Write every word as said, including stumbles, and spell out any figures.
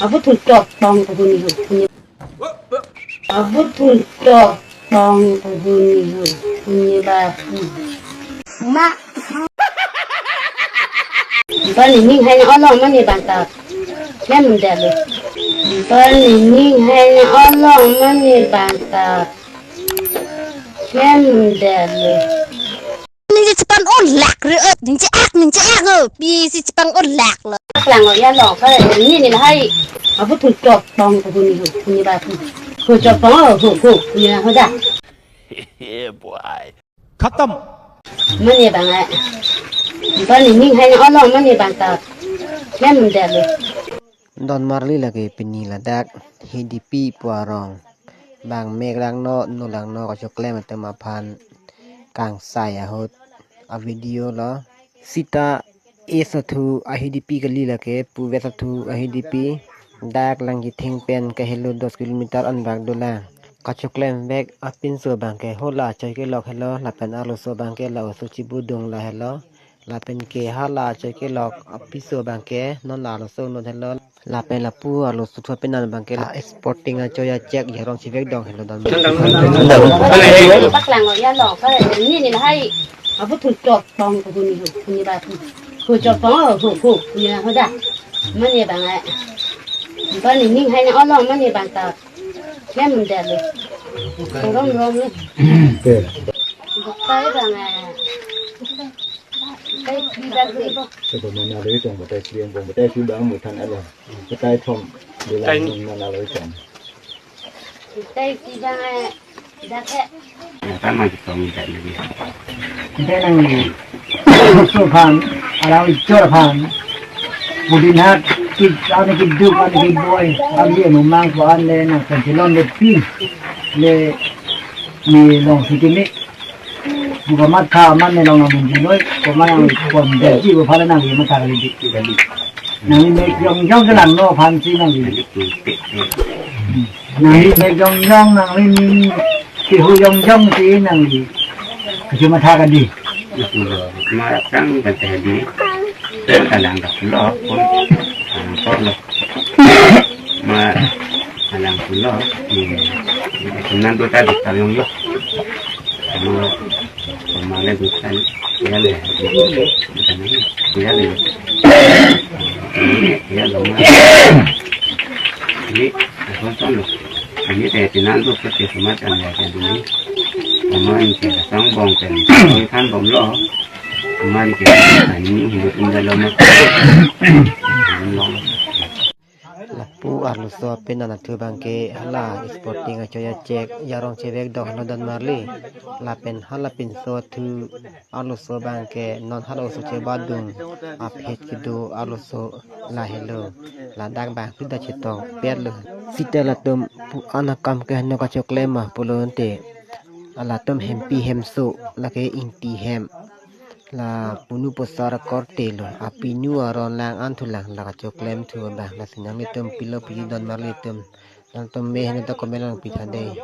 Abu thun tok tong ko huni hu, huni. Abu thun tok tong ko huni hu, huni ba. Ma. Bani ning hai na olong mane bang ta. Mem delo. Bani ning hai na olong mane bang ta. Mem delo. Ning si chepang-o lak re, eh, ning si ak, ning si ak, eh, pi si chepang-o lak lo. Klang lo ya lo, ka ni ni hai. Abu thun tok tong ko huni hu, huni ba. Hu chok tong, hu, hu, ni ho da. Yeah, boy. Khatam. Mane bang eh. Bani ning hai na olong mane bang ta. Mem delo. Don Marli lake pini ladak Hidipi pu arong. Bang mek langno, nu langno kachoklem atum aphan kangsai ahut a video lo. Sita e sathu a Hidipi kali lake, puvet sathu a Hidipi. Dak Langkithing pen kahelo dos kilometer anbak dolang. Kachoklem vek apinso abang ke hala achoi kelok helo, lapen arloso abang ke la oso chibudung la helo. Lapen ke hala achoi kelok apiso abang ke non la arloso non helo. Lapen lapu arloso thu apenan abang ke la sporting achoi achek jarong chevek dong helo dan. Paklang lo ya lo, ka ni ni hai. Abu thun tok tong ko huni hu, huni ba. Hu chok tong, hu, hu, ni ho da. Mane bang eh. Bani ning hai na olong mane bang ta. Mem delo. Rom rom ni. Bukai bang eh. Bukai pi bang ni. Coba mana ada itu yang bukai pi, yang bukai pi bang mutan ada. Bukai thom. Bilang mana ada itu. Bukai pi bang eh. Dak eh. Yang sama kita minta lagi. Ante nangli, so aphan, alang ichor aphan, pudin hat, kid, ani kiduk, ani kidoi, ani mumang ko an le nang pensilon le pi, le ni long sikini, buka matha man ne long nang munjinoi, ko man nang pon de ji ko phala nangli matha kali dik kali. Nangli mek jong jong ke langno aphan si nangli. Nangli mek jong jong, nangli ning kehu jong jong si nangli. Kachi matha kadi. Marak tang kan tadi. Kalang dak lo pun. Ang ko lo. Ma alang ko lo. Ni. Kunan do ta dik ta jong lo. Ma, ma le dik ta. Ya le. Ya le. Ya lo ma. Ni, ason son lo. Ini teh tinan tu pasti semat kan ya kan ini. Sama ini kita sang bong kan. Bong kan bom lo. Sama ini kita ini hidup indah lo ma. Lo. Lapu arloso apenan athu abang ke hala sporting achoi achek jarong chevek dong helo Don Marli. Lapen hala pinso athu arloso abang ke non hala oso chebadung aphet kedo arloso la helo. Ladak bang sudah chetong pet lo. Sita latum pu an akam ke heno kachoklem ma pulo ante. Alatum hempi hemso lake Ingti hem. La punu posar korte lo, apinu aron lang an thulang la kachoklem thu abang, lasi nanglitum pilo piji Don Marli atum, nangtum me heno ta comment lang pitha dei.